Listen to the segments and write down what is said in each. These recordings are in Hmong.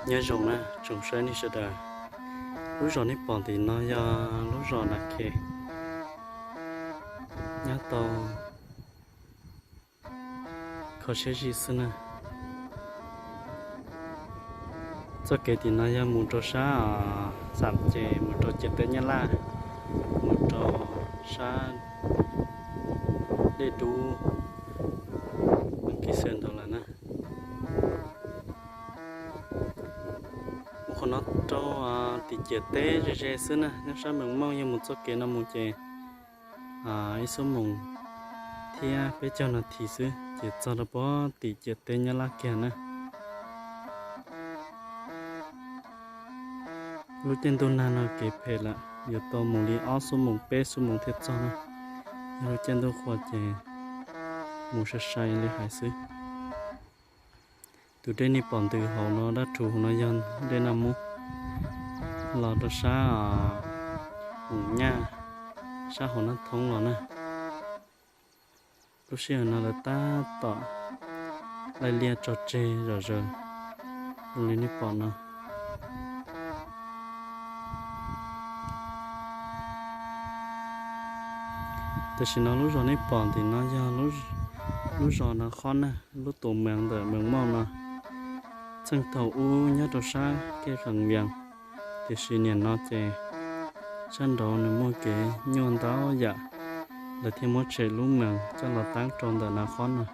Nyob zoo na tsoom saib nej sawv daws, lub zos nej pom ntawm no yog lub zos Nas Khe, nyob tau kho siab zim xwb na. Txoj kev tim no yog mus rau sab Xam Ces, mus rau ciam teb Nyab Laj, mus rau sab dej dub Mem Kis Xwm ntawd lawm na. Mus qhov no rau tim ciam teb ze ze xwb na, nyob sab Mees Mauj yog mus txoj kev no mus ces ib xuab moos thiab peb caug nas this xwb ces txog rau pem tim ciam teb Nyab Laj kiag na. Lub caij ntuj nag no kev phem lawm, yuav tau mus li ob xuab moos peb xuab moos thiaj txog na. Yog lub caij ntuj qhua ces mus sai sai li hais xwb. Tus dej nej pom ntws hauv no dab rhuv hauv no yog dej Naj Mub los rau sab Moos Nyaj, sab hauv Naj Thoob los na. Lub sij hawm no lawv tab tom laij liaj tso tseg zom zaws zoo li nej pom no. Tam sim no lub zos nej pom ntawm no yog lub zos Nas Khob na, lub tuam mees ntawm Mees Mauj no. Txheej thaum ub nyob rau sab Kej Qees Vias, tiam sis niaj no ces sab nraud nws muaj kev nyuaj ntau yam, lawv thiaj muab tshem lub mees coj los teeb rau ntawm Nas Khob no.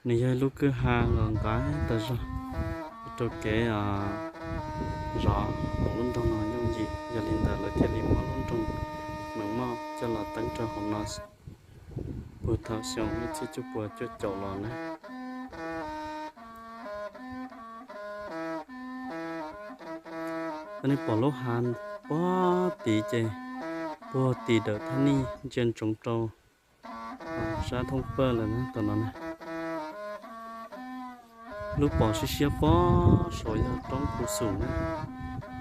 Nws yog ib lub kwj ha los nqa tas zog rau kev zov hauv lub nroog no yooj yim, yog li ntawd lawv thiaj li muab lub nroog Mees Mauj coj los teeb rau hauv no puag thaum xyoo ib txhiab cuaj puas cuaj caum los na. Thaum nej pom lub hav puag tid ces puag tim dawm thaj nij ntsia ntsoov rau sab thoob pawg lawm na, tom no na. Lub pom siab siab puag saud yog roob Phu Xum na.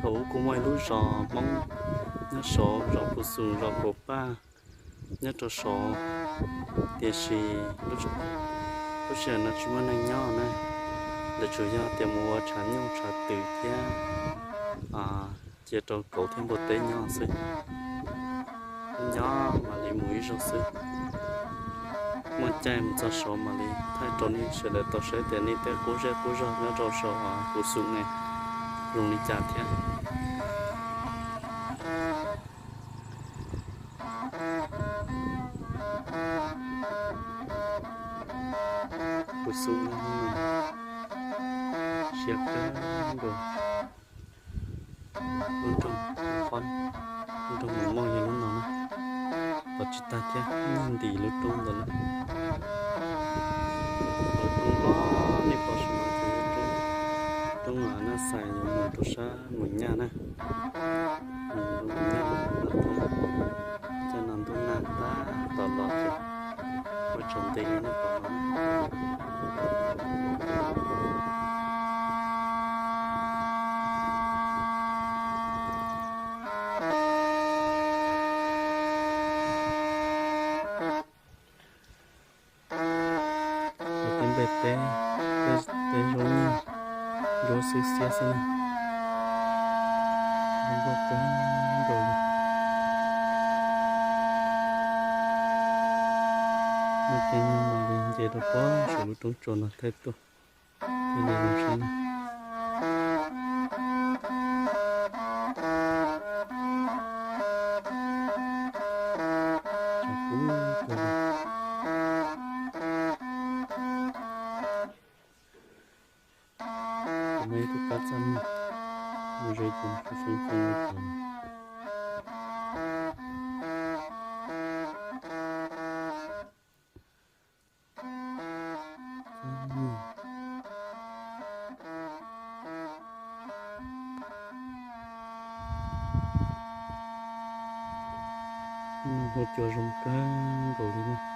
Thaum ub kuj muaj ib lub zos Hmoob nyob saud, zos Phu Xum, zos Kaum Paj nyob rau saud, tiam sis lub sij hawm no tsis muaj neeg nyob na. Lawv tsuas yog tias mus ua tshav nyuj tshav twm thiab cia rau kauv thiab npua teb nyob xwb. Nyob mam li mus ib zaug xwb. Muaj caij mus txog saud mam li thaij rau nej sawv daws tau saib tias nej tej qub zej qub zog nyob rau saum Phu Xum ne zoo li cas thiab. Phu Xum no siab kawg nkaus. Lub nroog Khob, lub nroog Mees Mauj yog lub no na. Pom tsis tag thiab, nyob ntim lub roob ntawd lawm. Lub roob los nej pom saum no ces yog roob, roob Naj Xais yuav mus rau sab Moos Nyaj na. Moos Nyaj, caij no ntuj nag tab tom los ces ua tsaus nti li nej pom no. Tej npej teb, tej zaub nyuj, zaub xwb xiab xwb na. Zoo nkauj kawg nkaus li. Muaj caij nyoog mam li nce rau pem saum lub roob tsua no thaij tuaj thiaj li zoo siab na. Tshav kub kawg li. Kuv muaj ib tug kab txaj muag, mus ze ces feeb feeb li tod. Hu cua zoo kawg nkaus li na.